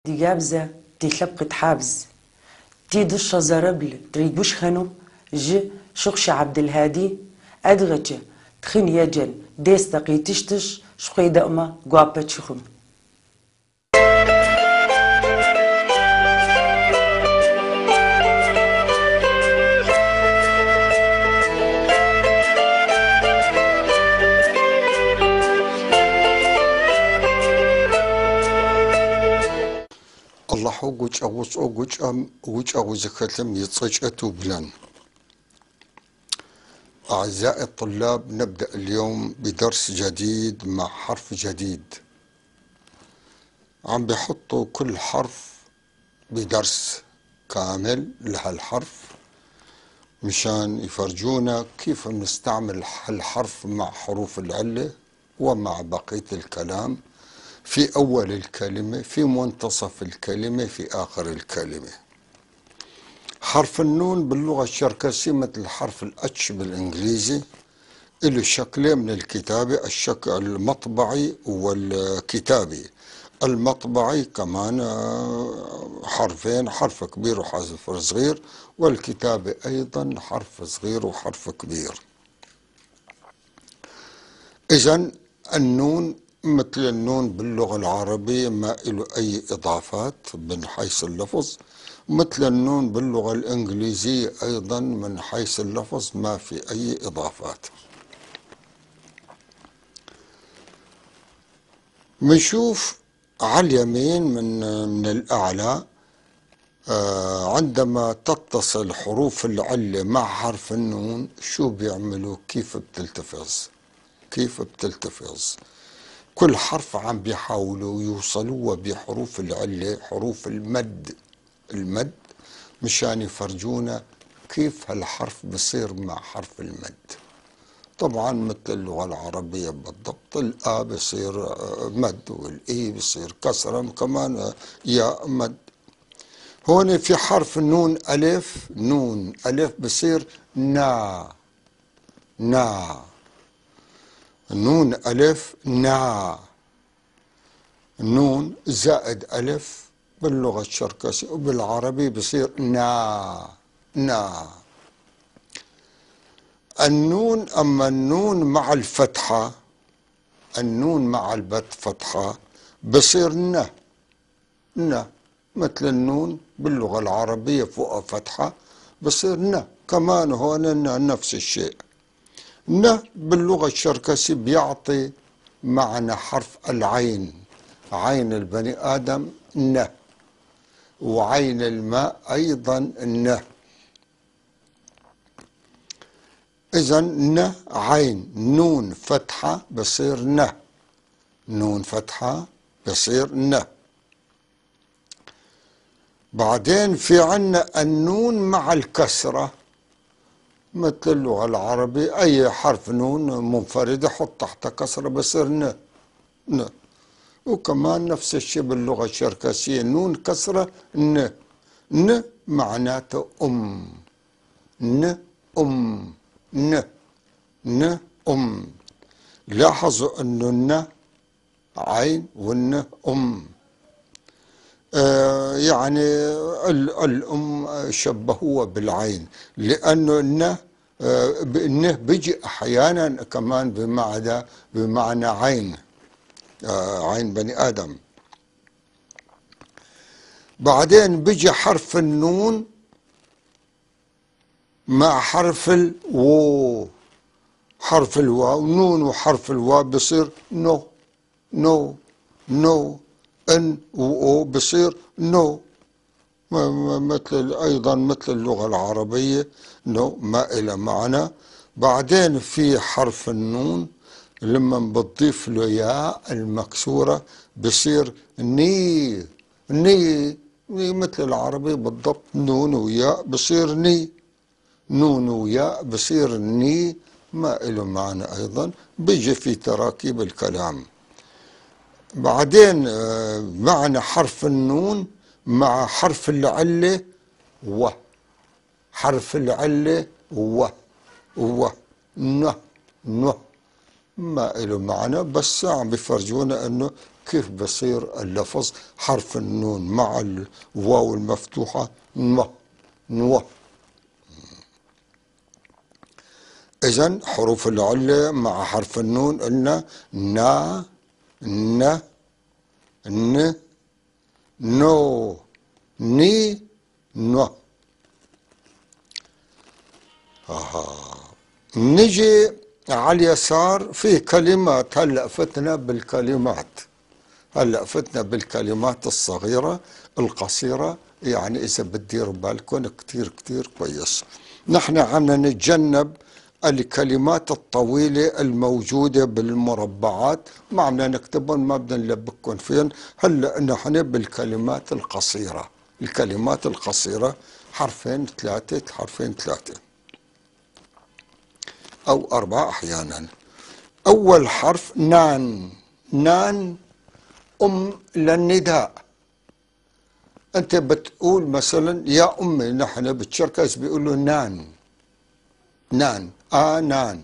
ديجابزة تي لبقة حابز تي دشة زربل تريبوش خنو ج شخش عبد الهادي أدغتش تخن يجن ديستقي تشتش شقي دقمة قوابة شخم. الله قوش أوص قوش أم قوش أوز كلم يتصج بلان. أعزائي الطلاب، نبدأ اليوم بدرس جديد مع حرف جديد. عم بيحطوا كل حرف بدرس كامل لهالحرف مشان يفرجونا كيف نستعمل هالحرف مع حروف العلة ومع بقية الكلام، في أول الكلمة، في منتصف الكلمة، في آخر الكلمة. حرف النون باللغة الشركسية مثل حرف الأتش بالإنجليزي، له شكلين من الكتابة، الشكل المطبعي والكتابي. المطبعي كمان حرفين، حرف كبير وحرف صغير، والكتابة أيضا حرف صغير وحرف كبير. إذن النون مثل النون باللغة العربية ما له أي إضافات من حيث اللفظ، مثل النون باللغة الإنجليزية أيضا من حيث اللفظ ما في أي إضافات. بنشوف على اليمين من الأعلى عندما تتصل حروف العلة مع حرف النون شو بيعملوا، كيف بتلتفظ، كيف بتلتفظ. كل حرف عم بيحاولوا يوصلوه بحروف العلة، حروف المد، المد، مشان يفرجونا كيف هالحرف بصير مع حرف المد. طبعا مثل اللغة العربية بالضبط، الآ بصير مد، والإي بصير كسرة، كمان ياء مد. هون في حرف نون ألف، نون ألف بصير نا، نا، نون ألف نا، نون زائد ألف باللغة الشركسية وبالعربي بصير نا، نا. النون، أما النون مع الفتحة، النون مع الفتحة بصير ن، ن، مثل النون باللغة العربية فوق فتحة بصير ن، كمان هون ن نفس الشيء. ن باللغة الشركسية بيعطي معنى حرف العين، عين البني آدم ن، وعين الماء أيضا ن. إذا ن عين نون فتحة بصير ن، نون فتحة بصير ن. بعدين في عنا النون مع الكسرة، مثل اللغة العربية أي حرف نون منفردة حط تحت كسرة بصير ن، ن. وكمان نفس الشيء باللغة الشركسية، نون كسرة ن، ن معناته أم، ن أم، ن، ن أم. لاحظوا أنه الن عين والن أم، يعني الأم شبهوها بالعين، لأنه الن الن بيجي أحيانا كمان بمعنى عين، عين بني آدم. بعدين بيجي حرف النون مع حرف الواو، حرف الواو، نون وحرف الواو بصير نو، نو، نو، ان و او بصير نو، مثل ايضا مثل اللغة العربية نو ما إلى معنى. بعدين في حرف النون لما بتضيف له ياء المكسورة بصير ني، ني، ني مثل العربي بالضبط، نون وياء بصير ني، نون وياء بصير ني، ما إله معنى أيضا، بيجي في تراكيب الكلام. بعدين معنى حرف النون مع حرف العلة و، حرف العلة و، و، ن، ن، ما إله معنى، بس عم بيفرجونا إنه كيف بصير اللفظ؟ حرف النون مع الواو المفتوحة نو، نو. إذن حروف العلة مع حرف النون قلنا نا، ن، ن، نو، ني، نو. نجي على اليسار في كلمات. هلأ فتنا بالكلمات، هلأ فتنا بالكلمات الصغيرة القصيرة، يعني إذا بتديروا بالكم كتير كتير كويس. نحن عم نتجنب الكلمات الطويلة الموجودة بالمربعات، ما عم نكتبهم، ما بدنا نلبكم فيهم. هلأ نحن بالكلمات القصيرة، الكلمات القصيرة حرفين ثلاثة، حرفين ثلاثة أو أربعة أحيانا. أول حرف نان، نان أم للنداء. أنت بتقول مثلا يا أمي، نحن بالشركس بيقولوا نان، نان، آنان،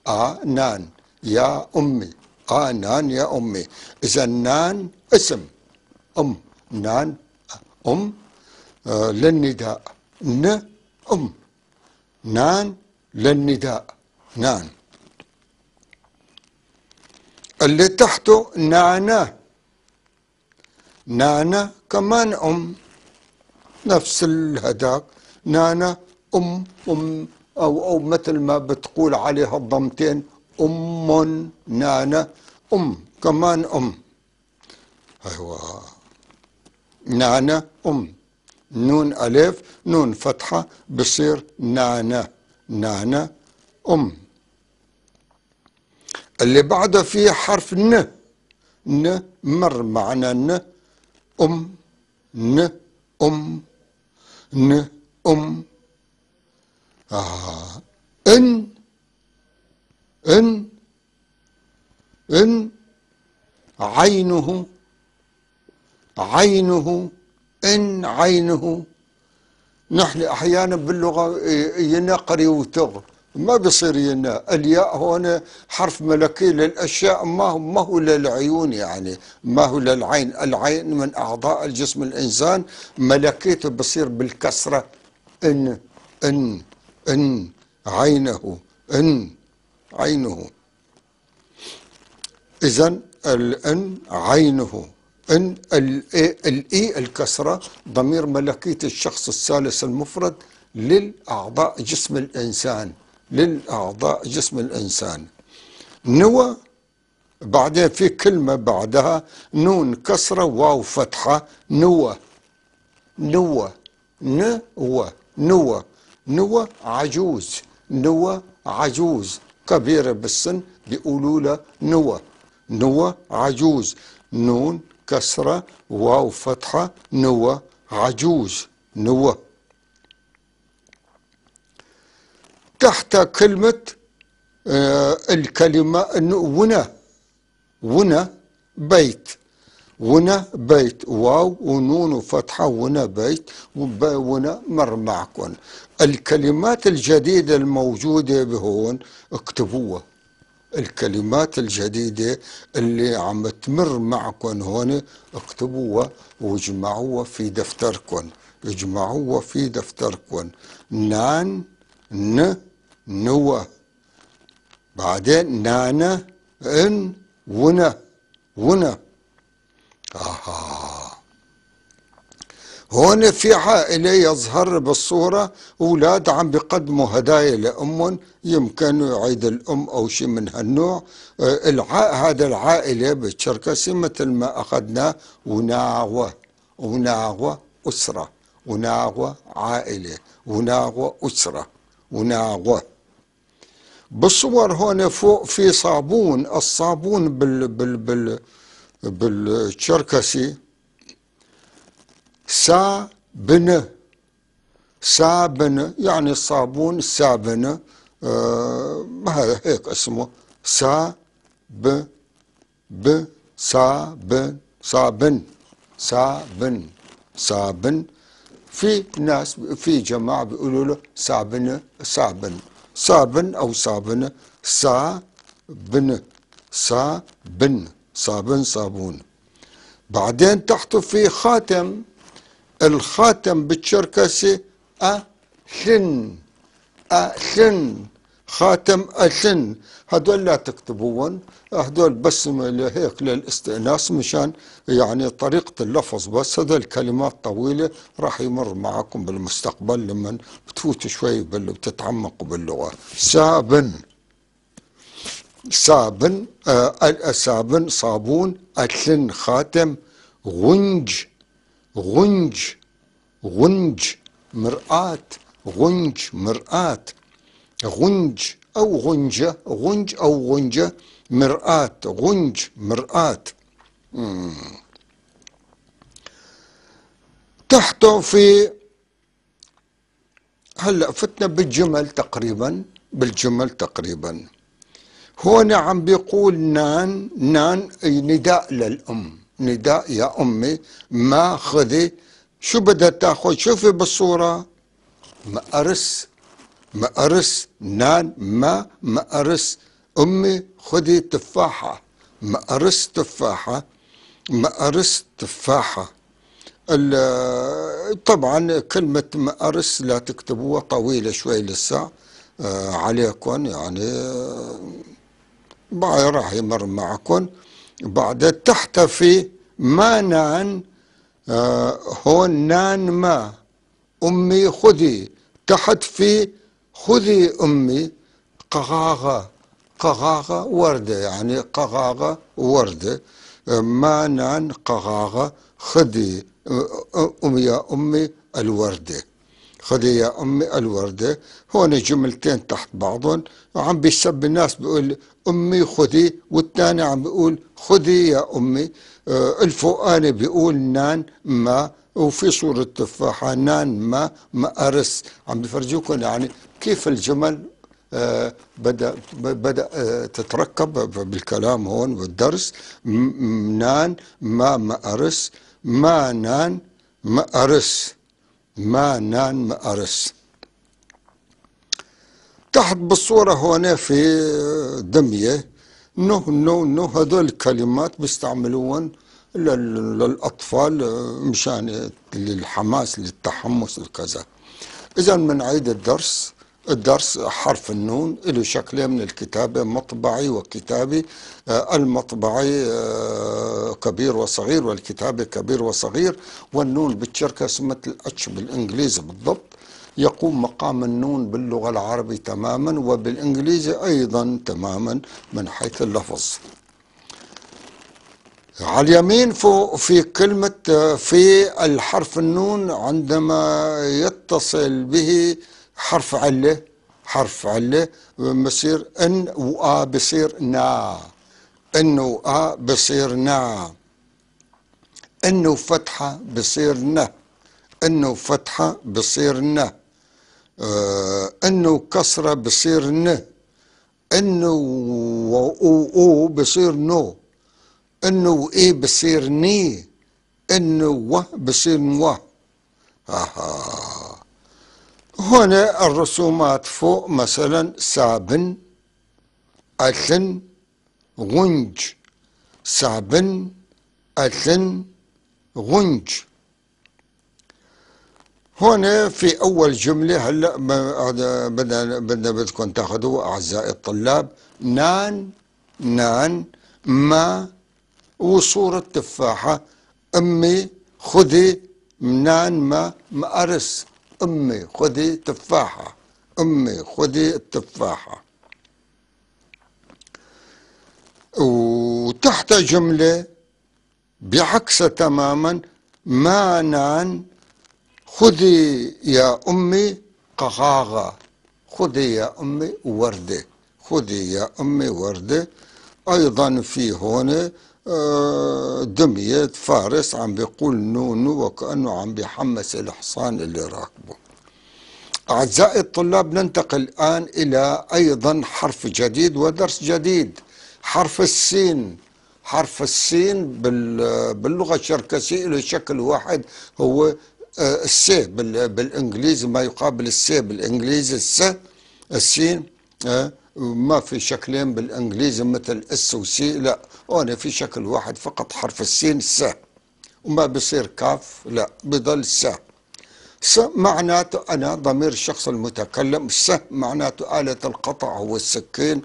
آنان يا أمي، آنان يا أمي. إذا نان اسم أم، نان أم للنداء، ن أم، نان للنداء، نان. اللي تحته نانا، نانا كمان أم، نفس الهداك، نانا أم، أم أو مثل ما بتقول عليها الضمتين أم، نانا أم كمان أم. أيوة، نانا أم، نون ألف نون فتحة بصير نانا، نانا أم. اللي بعده فيه حرف ن، ن مر معنا ن أم، ن أم، ن أم. إن، إن، إن عينه، عينه، إن عينه. نحن أحيانا باللغة ينقري وتغ، ما بصير ينا. الياء هون حرف ملكي للأشياء، ما هو للعيون، يعني ما هو للعين. العين من أعضاء الجسم الإنسان، ملكيته بصير بالكسرة. إن، إن، إن عينه، إن عينه. إذن الإن عينه، إن الإي الكسرة ضمير ملكية الشخص الثالث المفرد للأعضاء جسم الإنسان، للأعضاء جسم الإنسان. نوى، بعدين في كلمة بعدها نون كسرة واو فتحة، نوى، نوى، نوى، نوى، نوى عجوز، نوى عجوز كبيرة بالسن بيقولوا لها نوى، نوى عجوز. نون كسرة واو فتحة، نوى عجوز، نوى. تحت كلمة الكلمة ونا، ونا بيت، ونا بيت، واو ونون وفتحة، ونا بيت، ونا مر معكم. الكلمات الجديدة الموجودة بهون اكتبوها، الكلمات الجديدة اللي عم تمر معكم هون اكتبوها واجمعوها في دفتركم، اجمعوها في دفتركم. نان، ن، نوى، بعدين نانا، ان، ونا، ونا. هون في عائلة يظهر بالصورة أولاد عم بيقدموا هدايا لأمهم، يمكن عيد الأم أو شيء من هالنوع. هذا العائلة بالشركسي مثل ما أخذنا وناغوة، وناغوة أسرة، وناغوة عائلة، وناغوة أسرة، وناغوة. بالصور هون فوق في صابون، الصابون بال بال بال بالشركسي سابن، سابن يعني الصابون سابن، هذا هيك اسمه، سا ب ب سابن، سابن، سابن، سابن. في ناس في جماعة بيقولوا له سابن، سابن، سابن أو سابن، سابن، سابن، صابن صابون. بعدين تحته في خاتم، الخاتم بالشركسي أثن، أثن، خاتم أثن. هدول لا تكتبوهم، هدول بس هيك للاستئناس مشان يعني طريقة اللفظ بس. هدول كلمات طويلة راح يمر معكم بالمستقبل لما بتفوتوا شوي بتتعمقوا باللغة. سابن، سابن، سابن صابون، أثن خاتم، غنج، غنج، غنج مرآة، غنج مرآة، غنج أو غنجة، غنج أو غنجة، مرآة، غنج مرآة. تحته في هلأ فتنا بالجمل تقريبا، بالجمل تقريبا. هون عم بيقول نان، نان نداء للأم، نداء يا أمي ما خذي. شو بدها تاخذ؟ شوفي بالصورة، مأرس، مأرس، نان ما مأرس، أمي خذي تفاحة، مأرس تفاحة، مأرس تفاحة. طبعا كلمة مأرس لا تكتبوها، طويلة شوي لسه عليكم، يعني راح يمر معكم. بعد تحت في ما نان، هون نان ما، أمي خذي. تحت في خذي أمي قغاغة، قغاغة وردة، يعني قغاغة وردة، ما نان قغاغة، خذي أم يا أمي الوردة، خذي يا أمي الوردة. هون جملتين تحت بعضهم، عم بيسب الناس بيقول أمي خذي، والثاني عم بيقول خذي يا أمي. الفوقاني بيقول نان ما، وفي صورة تفاحة نان ما مأرس. عم بفرجوكم يعني كيف الجمل بدأ تتركب بالكلام هون بالدرس. نان ما مأرس، ما نان مأرس، ما نان مأرس. تحت بالصورة هون في دمية، نو نو نو، هذول الكلمات بيستعملوهم للأطفال مشان للحماس للتحمس الكذا. إذا بنعيد الدرس. الدرس حرف النون له شكلين من الكتابة، مطبعي وكتابي. المطبعي كبير وصغير، والكتابة كبير وصغير. والنون بالشركس مثل H بالإنجليزي بالضبط، يقوم مقام النون باللغة العربية تماما وبالإنجليزي أيضا تماما من حيث اللفظ. على اليمين فوق في كلمة، في الحرف النون عندما يتصل به حرف علة، حرف علة بصير إن وآ بصير نا، إن وآ بصير نا، إن وفتحة بصير ن، إن وفتحة بصير ن، إن وكسرة بصير ن، إن وأو أو بصير نو، إن وإي بصير ني، إن و بصير نو. هنا الرسومات فوق مثلا سابن، أثن، غنج، سابن، أثن، غنج. هنا في أول جملة هلأ بدنا بدكم تاخذوها أعزائي الطلاب، نان نان ما وصورة تفاحة، أمي خذي نان ما مأرس، أمي خذي تفاحة، أمي خذي التفاحة. وتحت جملة بعكسها تماما، ما نان خذي يا أمي قغاغة، خذي يا أمي وردة، خذي يا أمي وردة. أيضا في هون دمية فارس عم بيقول نو نو، وكأنه عم بيحمس الحصان اللي راكبه. أعزائي الطلاب ننتقل الآن إلى أيضا حرف جديد ودرس جديد، حرف السين. حرف السين باللغة الشركسية له شكل واحد، هو ال C بالإنجليزي، ما يقابل ال C بالإنجليزي الس، السين. ما في شكلين بالإنجليزي مثل S و C، لا، هون في شكل واحد فقط، حرف السين س، وما بصير كاف، لا، بضل س. س معناته أنا، ضمير الشخص المتكلم. س معناته آلة القطع هو السكين،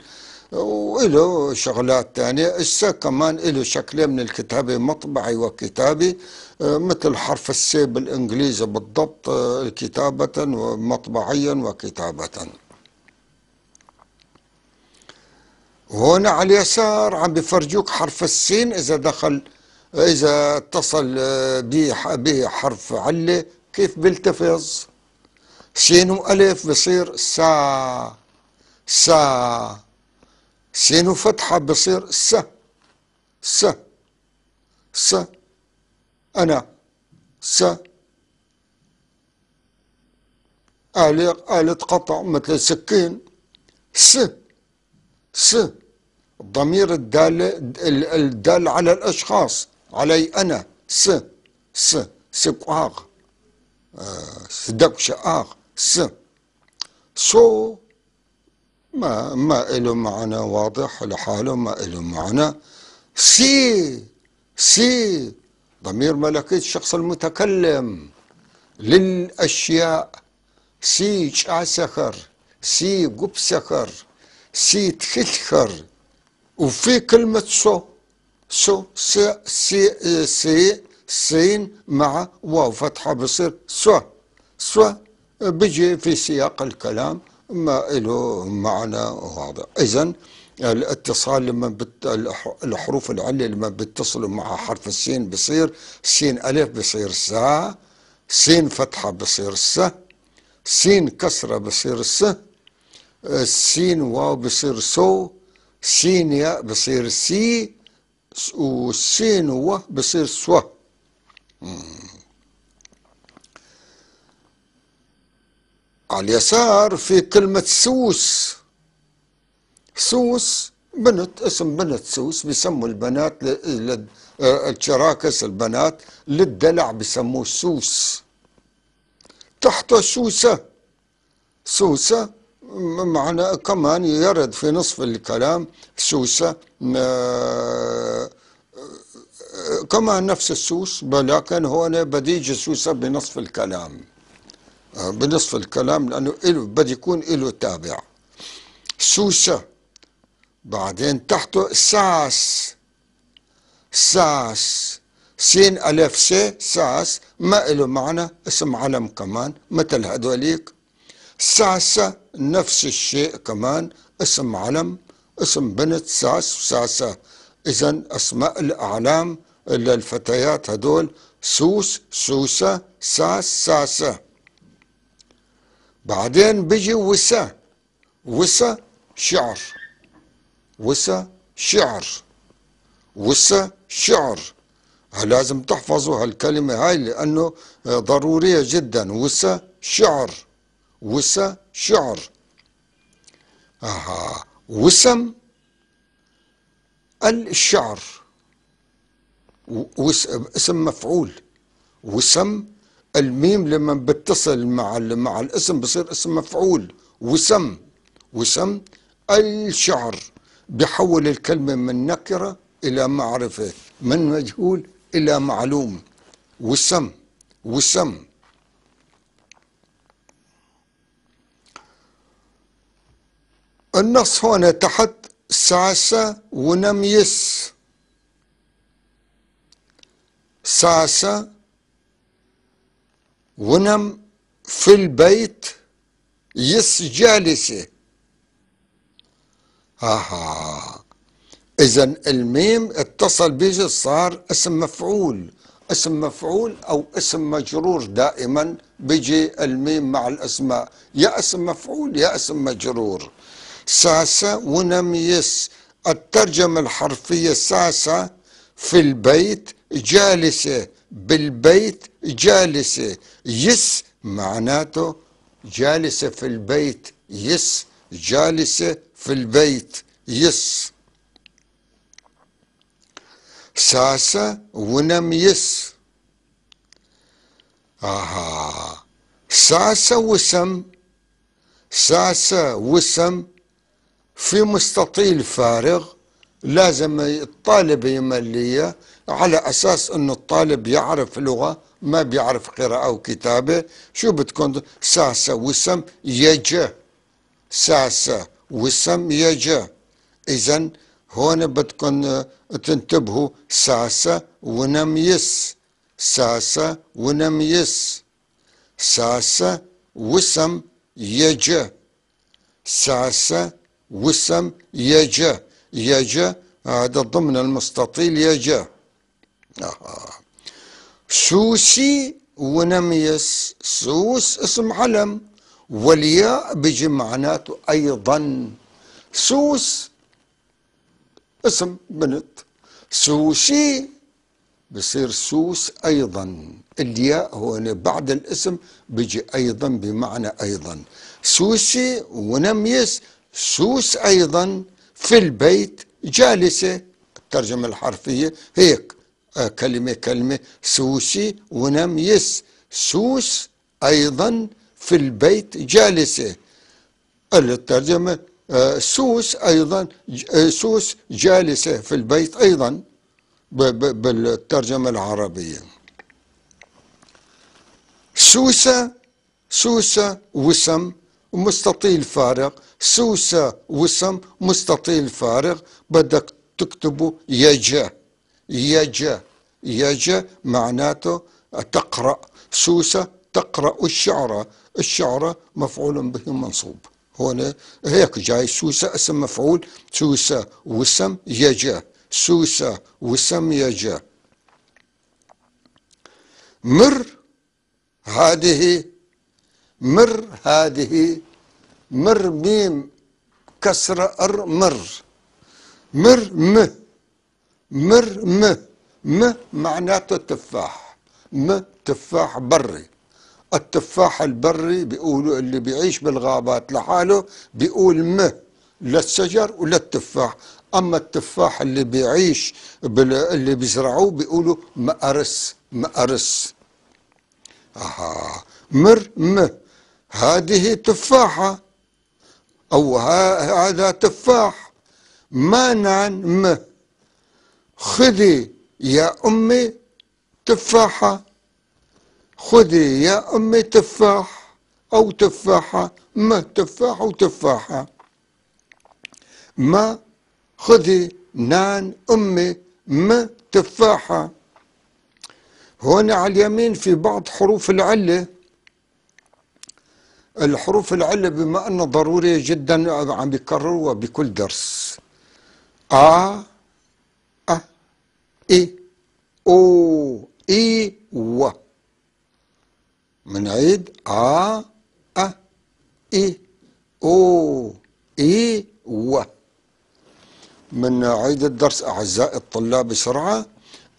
وإله شغلات تانية. الس كمان إله شكلين من الكتابة، مطبعي وكتابي، مثل حرف السي بالإنجليزي بالضبط، كتابة ومطبعيا وكتابة. هون على اليسار عم بفرجوك حرف السين إذا دخل، إذا اتصل به حرف علة كيف بيلتفظ. سين وألف بصير سا سا، سين وفتحة بصير س س س، أنا س. آلة قطع مثل سكين. س س الضمير الدال على الأشخاص، علي أنا. س س سكواغ، سدكشآغ. س سو ما إله معنى واضح لحاله، ما إله معنى. سي سي ضمير ملكية الشخص المتكلم للأشياء. سي شاسخر، سي قبسخر، سي تخلخر. وفي كلمة سو سو سي سي سي سين مع واو فتحة بصير سو سو، بيجي في سياق الكلام ما له معنى واضح. إذن الاتصال لما الحروف العلة لما بيتصلوا مع حرف السين بصير سين ألف بصير سا، سين فتحة بصير س، سين كسرة بصير س، سين واو بصير سو، سين ياء بصير سي، والسين و بصير سو. على اليسار في كلمة سوس. سوس بنت، اسم بنت سوس، بيسموا البنات الشراكس، البنات للدلع بيسموه سوس. تحته سوسة. سوسة معنى كمان يرد في نصف الكلام سوسة، كمان نفس السوس، ولكن هون بديجي سوسة بنصف الكلام، بنصف الكلام لأنه إله بده يكون إله تابع. سوسة. بعدين تحته ساس. ساس سين ألف سي ساس، ما إله معنى، اسم علم كمان مثل هدوليك. ساسة نفس الشيء كمان، اسم علم، اسم بنت ساس وساسة. إذن أسماء الأعلام للفتيات هدول سوس سوسة ساس ساسة. بعدين بيجي وسا. وسا شعر، وسا شعر، وسا شعر. لازم تحفظوا هالكلمة هاي لأنه ضرورية جدا. وسا شعر، وسا شعر. وسم الشعر، اسم مفعول. وسم الميم لما بتصل مع الاسم بصير اسم مفعول. وسم، وسم الشعر، بحول الكلمة من نكرة إلى معرفة، من مجهول إلى معلوم. وسم، وسم. النص هون تحت ساسة ونميس. ساسة ونم في البيت، يس جالسة. إذن الميم اتصل بيجي صار اسم مفعول، اسم مفعول أو اسم مجرور. دائما بيجي الميم مع الأسماء، يا اسم مفعول يا اسم مجرور. ساسة ونميس، الترجمة الحرفية ساسة في البيت جالسة، بالبيت جالسة. يس معناته جالسة في البيت، يس جالسة في البيت، يس. ساسة ونم يس. ساسة وسم، ساسة وسم في مستطيل فارغ لازم الطالب يمليه على أساس أنه الطالب يعرف لغة، ما بيعرف قراءة وكتابة. شو بتكون؟ ساسة وسم يجا، ساسة وسم يجا. إذن هون بدكم تنتبهوا، ساسة ونميس، ساسة ونميس، ساسة وسم يجا، ساسة وسم يجا، يجا هذا ضمن المستطيل يجا. سوسي ونميس، سوس اسم علم والياء بيجي معناته أيضا. سوس اسم بنت، سوسي بصير سوس أيضا، الياء هو بعد الاسم بيجي أيضا بمعنى أيضا. سوسي ونميس، سوس أيضا في البيت جالسة، الترجمة الحرفية هيك كلمة كلمة، سوسي ونميس، سوس أيضا في البيت جالسة. الترجمة سوس أيضا، سوس جالسة في البيت أيضا بالترجمة العربية. سوسة، سوسة وسم مستطيل فارغ، سوسة وسم مستطيل فارغ، بدك تكتبه يجا، يجا، يجا معناته تقرأ. سوسة تقرأ الشعر، الشعر مفعول به منصوب. هون هيك جاي سوسة اسم مفعول، سوسة وسم يجا، سوسة وسم يجا. مر هذه، مر هذه، مر ميم كسرة ار، مر، مر م، مر م، م معناته تفاح، م تفاح بري. التفاح البري بيقولوا اللي بيعيش بالغابات لحاله بيقول م للشجر وللتفاح، أما التفاح اللي بيعيش اللي بيزرعوه بيقولوا مأرس، مأرس. مر م، هذه تفاحة أو هذا تفاح. ما نان م، خذي يا أمي تفاحة، خذي يا أمي تفاح أو تفاحة، ما تفاح وتفاحة. ما خذي نان أمي م تفاحة. هون على اليمين في بعض حروف العلة. الحروف العلة بما أنه ضرورية جدا عم بيكرروها بكل درس. آ، أ، إي، أو، إي، و. منعيد آ، أ، إي، أو، إي، و. منعيد الدرس أعزائي الطلاب بسرعة.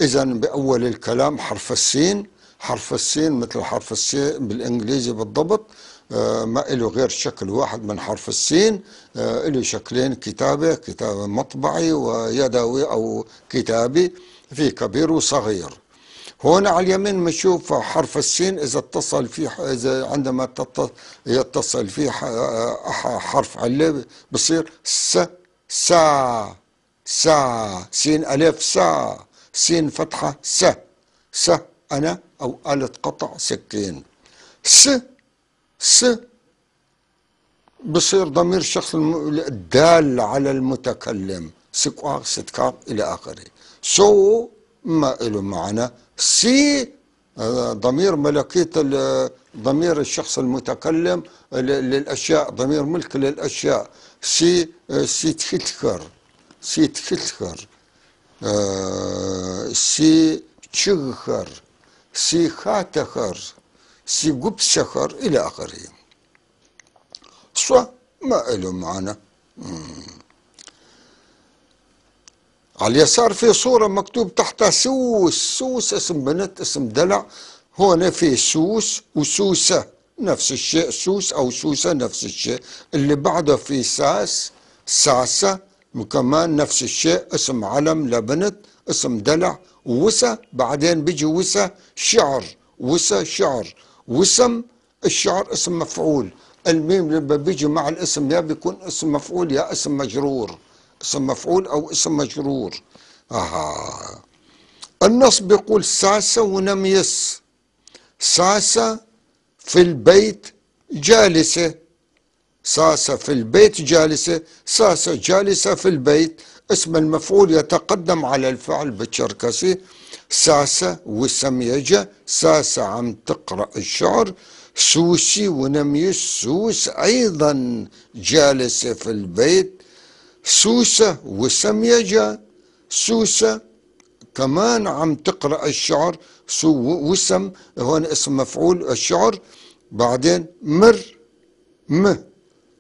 إذن بأول الكلام حرف السين، حرف السين مثل حرف السين بالإنجليزي بالضبط، ما إله غير شكل واحد من حرف السين، إله شكلين كتابة، كتابة مطبعي ويدوي أو كتابي، في كبير وصغير. هون على اليمين بنشوف حرف السين إذا اتصل فيه، إذا عندما يتصل فيه حرف علة بصير س، سا، سا، سين ألف سا، سين فتحة س، س أنا أو آلة قطع سكين. س، س بصير ضمير الشخص الدال على المتكلم، سكواغ ستكاغ إلى آخره. سو ما إله معنى. سي ضمير ملكية ضمير الشخص المتكلم للأشياء، ضمير ملك للأشياء. سي، سي تخلخر، سي تخلخر، سي تشغخر، سي خاتخر، سي قبسخر إلى آخره. صح ما إله معنى. على اليسار في صورة مكتوب تحتها سوس، سوس اسم بنت اسم دلع. هون في سوس وسوسة نفس الشيء، سوس أو سوسة نفس الشيء. اللي بعده في ساس، ساسة كمان نفس الشيء، اسم علم لبنت اسم دلع. وسة بعدين بيجي وسة شعر، وسة شعر، وسم الشعر اسم مفعول، الميم لما بيجي مع الاسم يا بيكون اسم مفعول يا اسم مجرور، اسم مفعول أو اسم مجرور. النص بيقول ساسة ونميس، ساسة في البيت جالسة، ساسة في البيت جالسة، ساسة جالسة في البيت. اسم المفعول يتقدم على الفعل بالشركسي. ساسة وسميجة، ساسة عم تقرأ الشعر. سوسي ونميس، سوس أيضا جالسة في البيت. سوسة وسميجة، سوسة كمان عم تقرأ الشعر. سو وسم هون اسم مفعول الشعر. بعدين مر م،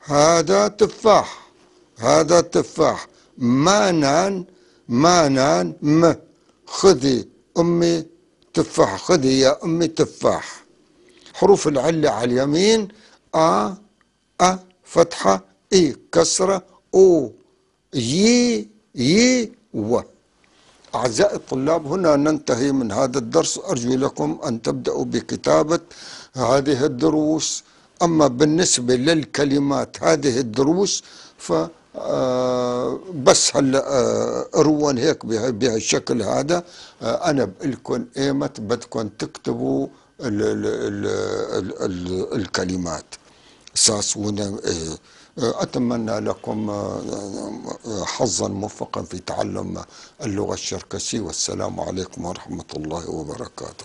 هذا تفاح، هذا تفاح. ما نان، ما نان م، خذي أمي تفاح، خذي يا أمي تفاح. حروف العلة على اليمين أ، أ فتحة، إي كسرة، أو يي، يي و. أعزائي الطلاب، هنا ننتهي من هذا الدرس. أرجو لكم أن تبدأوا بكتابة هذه الدروس. أما بالنسبة للكلمات هذه الدروس ف بس هلا روان هيك بهالشكل هذا. أنا بقول لكم إيمت بدكم تكتبوا الكلمات. ساس ون، أتمنى لكم حظا موفقا في تعلم اللغة الشركسية، والسلام عليكم ورحمة الله وبركاته.